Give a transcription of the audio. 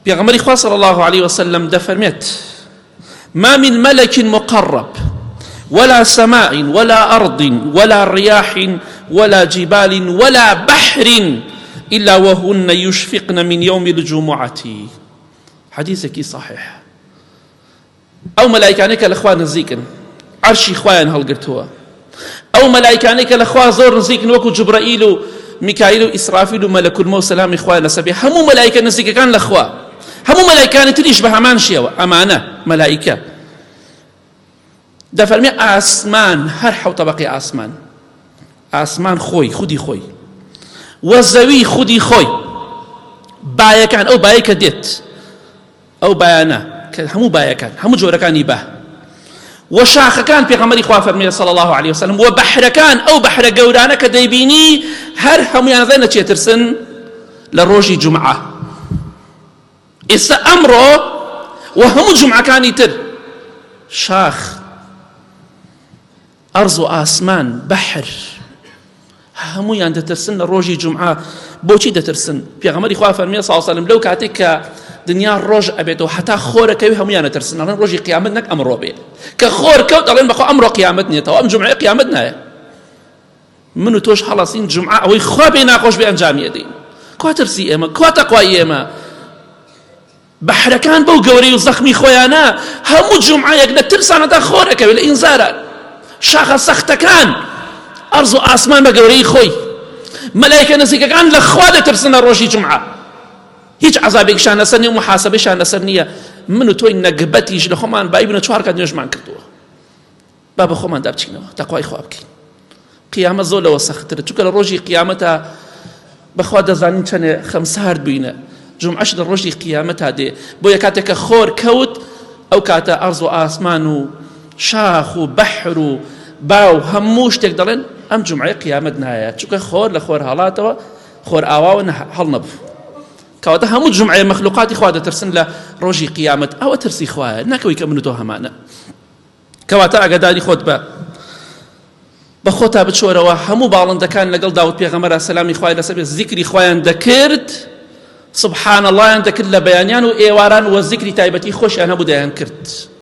پێغەمبەری خوا صلی الله علیه وسلم دەفەرمێت ما من ملك مقرب ولا سماء ولا أرض ولا رياح ولا جبال ولا بحر إلا وهن يشفقن من يوم الجمعة حديثك صحيح ئەو مەلایکانەی کە لە خوا نزیکن عەرشی خوایان هەڵگرتووە ئەو مەلایکانەی کە لە خوا زۆر نزیکن وەکو جوبرەئیل و میکائیل و ئیسرافیل و مەلەک الموت سەلامی خوای لەسەر بێ هەموو مەلایکە نزیکەکان لە خوا هەموو مەلایکانی تریش بە هەمان شێوە ئەمانە مەلایکە دەفەرمێ ئاسمان هەر حەوت تەبەقی ئاسمان ئاسمان خۆی خودی خۆی وە زەوی خودی خۆی بایەکان ئەو بایە کە دێت ئەو بایانە کە هەموو بایەکان هەموو جۆرەکانی با و شاخەکان پێغەمبەری خوا فەرمی صلی الله علیه وسلم و بەحرەکان ئەو بەحرە گەورانە کە دەیبینی هەر هەمویان ڕێ نەچێترسن لە ڕۆژی جومعە ئێستا ئەمڕۆ و هەموو جومعەکانی تر شاخ ئەرز و ئاسمان، بەحر، هەموویان دەترسن لە ڕۆژی جومعە. بۆچی دەترسن؟ پێغەمبەری خوا فەرمی صلی الله علیه و لەو کاتێک کە دنیا ڕۆژ ئەبێتەوە هەتا خۆرەکەوی هەمویان دەترسن، ئەڵێن ڕۆژی قیامەت نەک ئەمڕۆ بێ. کە خۆر کەوت ئەڵێن بەخوا ئەمڕۆ قیامەت نییە، ئەم جومعەیە قیامەت نایە. من و تۆش هەڵەسین جومعە ئەوەی خوا پێی ناخۆش بێ ئەنجامی ئەدەین. کوا ترسی ئێمە؟ کوا تەقوای ئێمە؟ بەحرەکان بەو گەورەی و زەخمی خۆیانە هەموو جومعەیەک لە ترسانەدا خۆر ئەکەوێت لە ئینزاران شاخە سەختەکان ئەرز و ئاسمان بە گەورەی خۆی مەلایکە نزیکەکان لە خوا دەترسن لە ڕۆژی جومعە هیچ عەزابێکیشان لەسەر نییە و محاسبەیشان لەسەر نییە من و تۆی نەگبەتیش لە خۆمان بای بنە چوار کات نوێژمان کردووە با بە خۆماندا بچینەوە تەقوای خوا بکەین قیامەت زۆر لەوە سەختترە چونکە لە ڕۆژی قیامەتا بەخوا دەزانین چەنێ خەمسارد بووینە جومعەش لە ڕۆژی قیامەتا دێ بۆیە کاتێک کە خۆر کەوت ئەو کاتە ئەرز و ئاسمان و شاخ و بەحر و باو هەموو شتێک دەڵێن ئەم جومعەی قیامەت نایە چونکە خۆر لە خۆر هەڵاتەوە خۆر ئاواوە هەڵ نەبوو کەواتە هەموو جومعەیە مەخلوقاتی خوا دەترسن لە ڕۆژی قیامەت ئەوە ترسی خوایە نەکەوەی کە من و تۆ هەمانە کەواتە ئاگاداری خۆت بە بە خۆتا بچۆرەوە هەموو باڵندەکان لەگەڵ داود پێغەمبەرا سەلامی خوای لەسەر بێت زیکری خۆیان دەکرد سبحان اللهیان دەکرد لە بەیانیان و ئێواران وە زیکری تایبەتی خۆشیان هەبوو دەیان کرد.